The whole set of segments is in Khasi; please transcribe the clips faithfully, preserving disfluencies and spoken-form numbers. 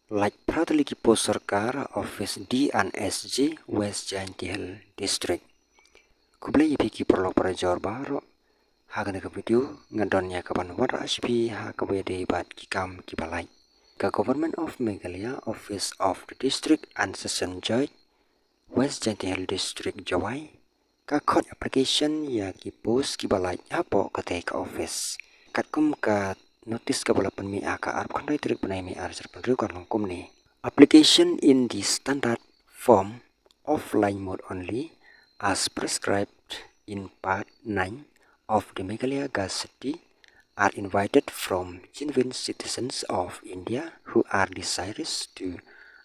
Lait phra tylli ki post sorkar office D and S J West Jaintia Hills District. Khublei ïa phi ki paralok parajor baroh. Ha kane ka video nga don ïa kaban wanrah sha phi ha kaba ïadei bad ki kam kiba lait. Ka Government of Meghalaya, Office of the District and Session Judge, West Jaintia Hills District, Jowai, ka khot application ïa ki post kiba lait hapoh katei ka office. Katkum ka notice kaba la pynmih ha ka arphew khyndai tarik bnai May arhajar arphew hynriew kan long kumne. Application in the standard form, offline mode only, as prescribed in Part nine of the Meghalaya Gazette, are invited from genuine citizens of India who are desirous to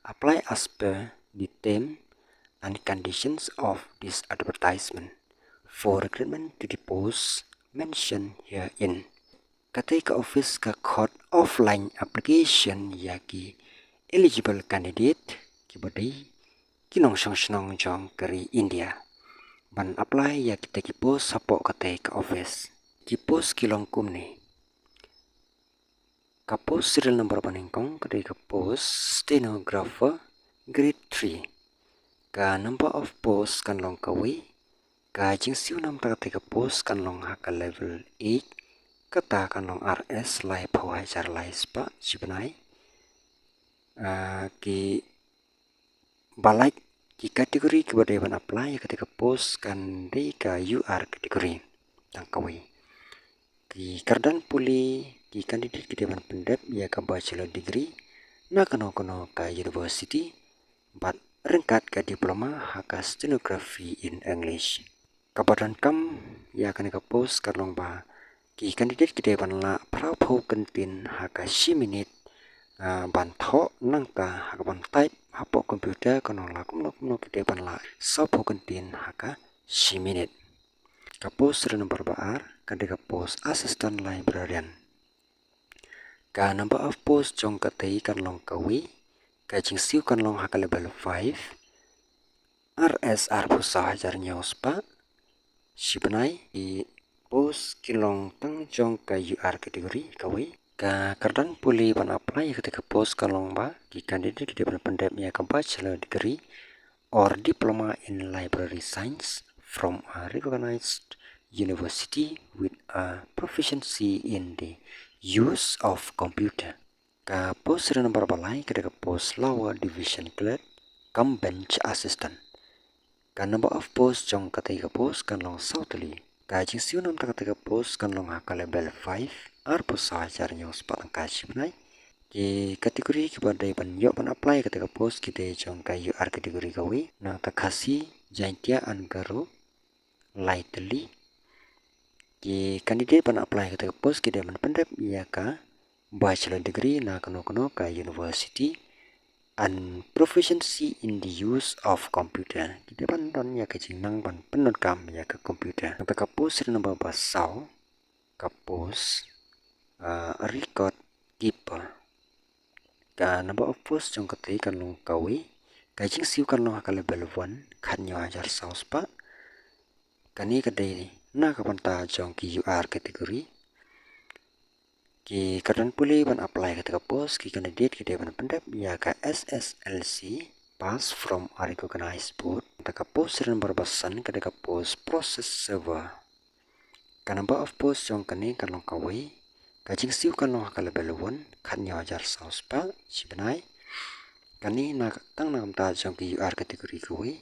apply as per the term and conditions of this advertisement for recruitment to the post mentioned herein. Katei ka office ka khot offline application ïa ki eligible candidate kiba dei ki nongshong shnong jong ka ri India ban apply ïa kitei ki post hapoh katei ka office. Ki post ki long kumne. Ka post serial number banyngkong ka dei ka post stenographer grade three. Ka number of post kan long kawei. Ka jingsiew namar katei ka post kan long ha ka level eight. Kata kan long R S laiphew hajar lai spah shi bnai. Ah, ki ba lait ki category kiba dei ban apply ïa katei ka post kan dei ka U R category tang kawei. Ki kyrdan pule ki candidate ki dei ban pyndep ïa ka bachelor degree na kano kano ka university bad ryngkat ka diploma ha ka stenography in English. Kaba donkam ïa kane ka post ka long ba ki candidate ki dei ban lah phra phew kyntien ha ka shi minit, ah, ban thoh nangta ha kaban type hapoh computer kano la kumno kumno ki dei ban lah saw phew kyntien ha ka shi minit. Ka post serial number ba ar ka dei ka post assistant librarian. Ka number of post jong katei kan long kawei, ka jingsiew kan long ha ka level five, R S arphew saw hajar hynñiew spah shi bnai. Ki post ki long tang jong ka U R category kawei. Ka kyrdan pule ban apply ïa katei ka post ka long ba ki candidate ki dei ban pyndep ïa ka bachelor degree or diploma in library science from a recognized university with a proficiency in the use of computer. Ka post serial number ba lai ka dei ka post lower division clerk cum bench assistant. Ka number of post jong katei ka post kan long saw tylli. Ka jingsiew namar katei ka post kan long ha ka level five, arphew saw hajar hynñiew spah tyngka shi bnai. Ki category kiba dei ban ïoh ban apply katei ka post ki dei jong ka U R category kawei, nangta Khasi, Jaintia and Garo, lai tylli. Ki candidate ban apply katei ka post ki dei ban pyndep ïa ka bachelor degree na kano kano ka university and proficiency in the use of computer. Ki dei ban don ïa ka jingnang ban pyndonkam ïa ka computer. Nangta ka post serial number ba saw, ka post, ah, record keeper. Ka number of post jong katei kan long kawei. Ka jingsiew kan long ha ka level one, khathynñiew hajar saw spah. Kane ka dei na ka bynta jong ki U R category. Ki kyrdan pule ban apply katei ka post ki candidate ki dei ban pyndep ïa ka S S L C pass from a recognized board. Nangta ka post serial number ba san ka dei ka post process server. Ka number of post jong kane kan long kawei. Ka jingsiew kan long ha ka level one, khathynñiew hajar saw spah shi bnai. Kane na tang na ka bynta jong ki U R category kawei.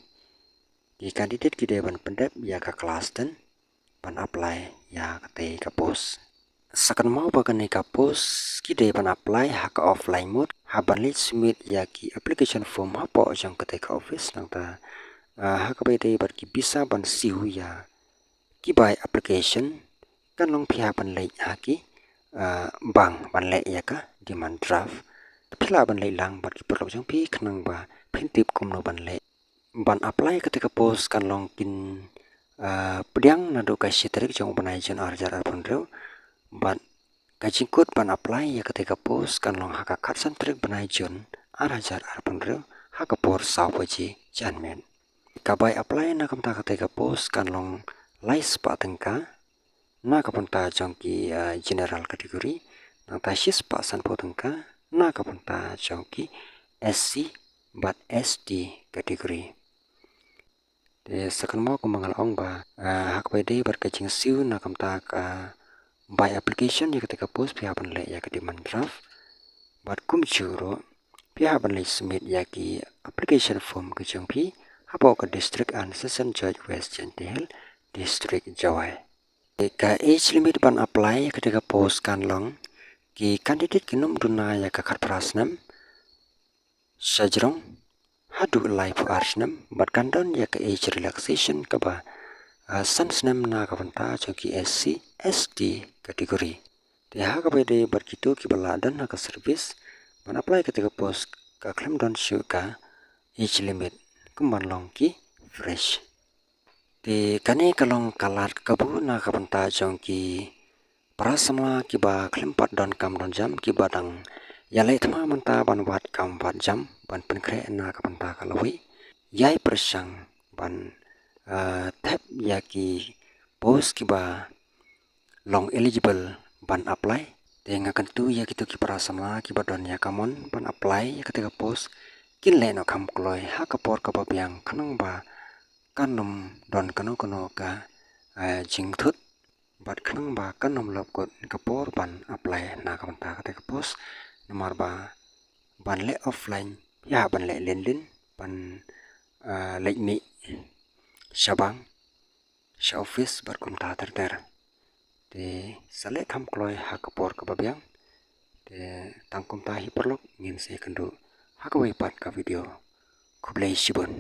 Ki candidate ki dei ban pyndep ïa ka class ten ban apply ïa katei ka post. Sa kynmaw ba kane ka post ki dei ban apply ha ka offline mode, ha ban leit submit ïa ki application form hapoh jong katei ka office nangta, ah, ha kaba ïadei bad ki pisa ban siew ïa ki bai application kan long phi hap ban leit ha ki, ah, bank ban leh ïa ka demand draft. Phi lah ban leit lang bad ki paralok jong phi khnang ba phin tip kumno ban leh. Ban apply katei ka post kan long kin, ah, pdiang naduh ka shi tarik jong u bnai June arhajar arphew hynriew. Bad ka jingkut ban apply ïa katei ka post kan long ha ka khatsan tarik bnai June arhajar arphew hynriew ha ka por saw baje janmiet. Ka bai apply na ka bynta katei ka post kan long lai spah tyngka na ka bynta jong ki, ah, general category, nangta shi spah sanphew tyngka na ka bynta jong ki S C bad S T category. Te sa kynmaw kumba nga la ong ba, ah, ha kaba ïadei bad ka jingsiew na ka bynta ka bai application ïa kata ka post, phi hap ban leh ïa ka demand draft. Bad kumjuh ruh phi hap ban leit submit ïa ki application form ka jong phi hapoh ka District and Session Judge West Jaintia Hills, District Jowai. Te ka age limit ban apply ïa kata ka post kan long ki candidate kin ym duna ïa ka khatphra snem shajrong haduh laiphew ar snem, bad kan don ïa ka age relaxation kaba, ah, san snem na ka bynta jong ki S C, S T category. Te ha kaba ïadei bad kito kiba la don ha ka service, ban apply kata ka post ka khlem don shuh ka age limit, kumban long ki fresh. Te kane ka long ka lad kabu na ka bynta jong ki para samla kiba khlem pat don kam don jam, kiba dang ïaleh thma mynta ban wad kam wad jam, ban pynkhreh na ka bynta ka lawei. Ïai pyrshang ban, ah, thep ïa ki post kiba long eligible ban apply. Te nga kyntu ïa kito ki para samla kiba don ïa ka mon ban apply ïa kata ka post, kin leh noh kham kloi ha ka por kaba biang, khnang ba kan ym don kano kano ka, eh, jingthut, bad khnang ba kan ym lop kut ka por ban apply na ka bynta kata ka post. Namar ba ban leh offline, ïa ban leh lynlyn, ban, eh, leit mih shabank, sha office bad kumta ter ter. Te sa leh kham kloi ha ka por kaba biang. Te tang kumta hi paralok, ngin sa ïakynduh ha kawei pat ka video. Khublei shibun.